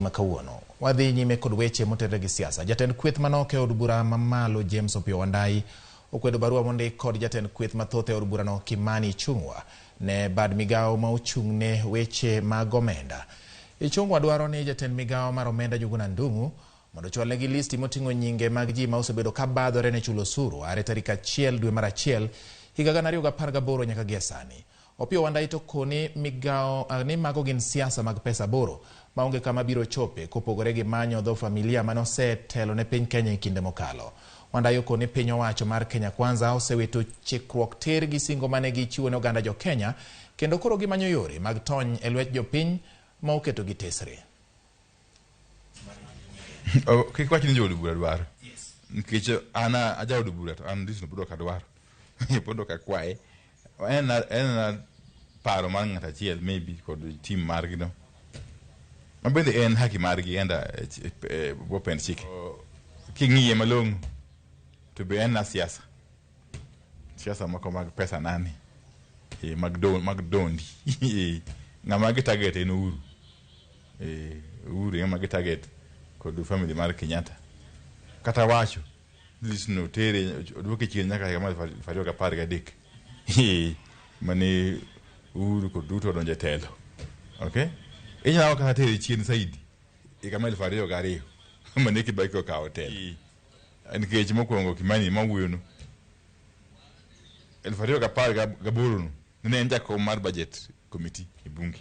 Ma kawuono wadhi nyime kod weche motenore gi siasa. Jatend kweth manok e od bura mamalo James Opiyo Wandayi okwedo barua mondik kod jatend kweth mathoth e od burano Kimani Ichung'wa ne bad migawo ma ochung' ne weche mag omenda. Ichung'wa dwaro ni jatend migawo mar omenda Njuguna Ndung'u mondo ochwalnegi listi moting'o nyinge mag ji ma osebedo ka badhore ne chulo osuru are tarik 1 dwe mar 1 higa 2018 nyaka gie sani. Opiyo Wandayi to koni migawo ni mago gin siasa mag pesa boro maonge kama biro chope kopogore gi manyo dho familia mane osetelo ne piny Kenya e kinde mokalo. Wandayi okoni piny owacho mar Kenya Kwanza osewito chikruok tir gi singo mane gichiwo ne oganda jo Kenya kendo koro gimanyo yore mag tony e lwet jopiny ma oketo gi tesre. Kik wach ni jood bura dwaro. Nikech an ajaod bura to an list no pod ok adwaro. Pod ok akwaye. En en paro mar ng'ato achiel maybe kod team margi no. Ma bende en haki margi enda e bwo pend chike. King'iye malong'o to be en na siasa. Siasa moko mag pesa nani. E, mag don, mag dondi. Ng'ama gi target en Uhuru. E, Uhuru ema gi target kod family mar Kenyatta. Kata wacho list no tere oduoke chien nyaka higa mar 2013. Mane Uhuru kod Ruto odonjo e telo. Okay? Inyalo kata tere chien saidi higa mar 2002 mane Kibaki okawo telo. Nikech mokwongo Kimani mawuoyono 2018 no ne en jakom mar budget committee e bunge.